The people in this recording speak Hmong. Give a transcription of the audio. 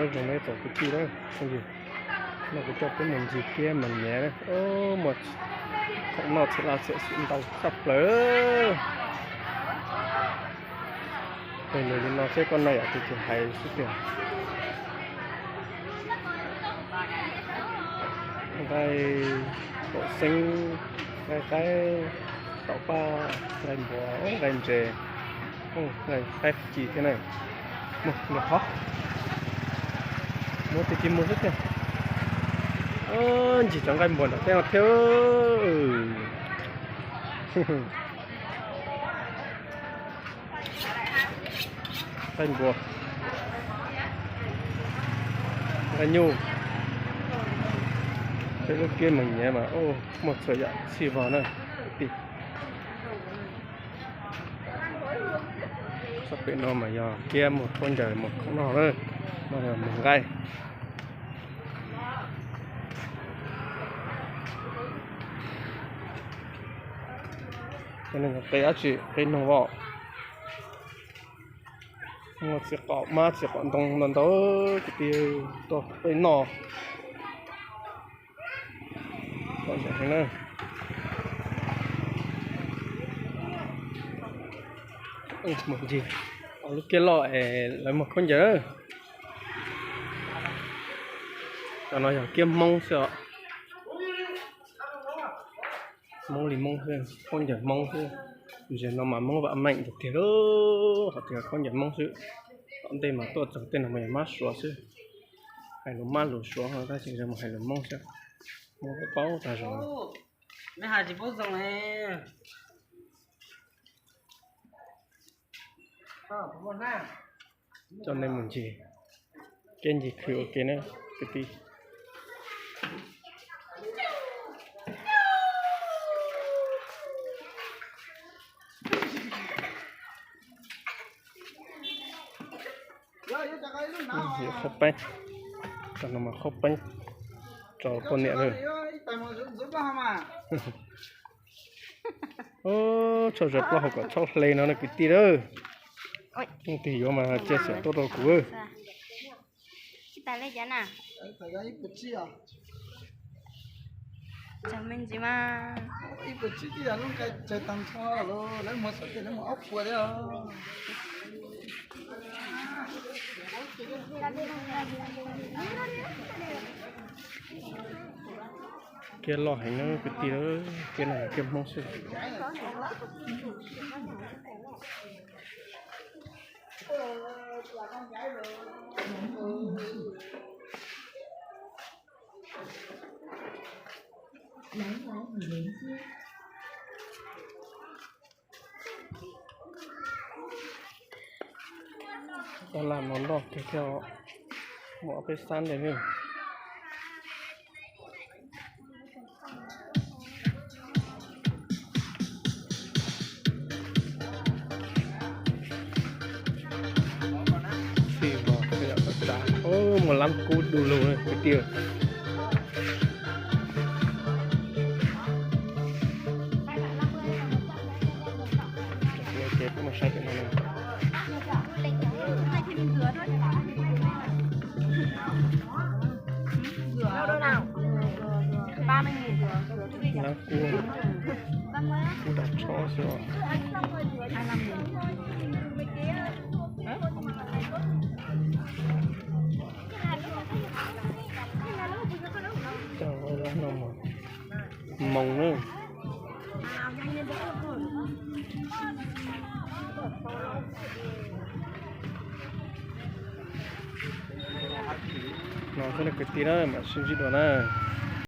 Nyob zoo nej tsoom kwv tij na, phooj ywg, no kuv coj peb mus ncig kiab mas nyiav na, muaj khoom noj txhia la txhia xwm ntau tshaj plaws. Peb nug li no seb koj noj yam twg ces hais xwb tiag. Nqaij kaum xeeb, nqaij qaib, taum paj, nqaij npua, nqaij ntses, nqaij qaib ci thiab na. Mus, mus qhov, muab tig tig mus xwb tiag. Ncig cov nqaij npua nram teb no thiab. Nqaij npua, nqaij nyuj, peb lub kiab mas nyiav mas muaj txhua yam txhij vog na kwv tij. Txoj pem no mas yog kiab muag khaub ncaws muag khoom noj na, no yog muag nqaij. Qe dab tsi? Qe noog os. Muaj txiv qaum mab txiv qaum ntoo ntau ntau kwv tij tuaj peb noj. Mus ncig lub kiab loj es lawv muag khaub ncaws. Cov no yog kiab Hmoob xwb os. Hmoob li Hmoob xwb, khaub ncaws Hmoob xwb. Ntses no mas Hmoob vam meej tiag tiag, qhov tias khaub ncaws Hmoob xwb. Tom ntej mas tuaj txog tej no mas yog mab Suav xwb, hais lus mab lus Suav tab sis mus hais lus Hmoob xwb. Hmoob paub tag zog. Coj nej mus ncig kiab ncig khw ua ke na kwv tij. Qhaub peeb, cov no mas qhaub peeb rau poj niam lawm. Tshaub ze plaub hau kom tshaub hle no na kwv tij lawm. Leej twg yuav mas cia siab tuaj rau kuv. Kiab loj heev na kwv tij, kiab no kiab Hmoob xwb. Tab laj no loj kawg thiab, muaj ob peb xab ntawd ne. Txhij vog, muaj lab kub du lug kwv tij. Ces peb mus saib pem no. Lab kub, kub dav tshob xwb os. Coj lab no mus moos na. No xwb na kwv tij na, mam sib ntsib dua na.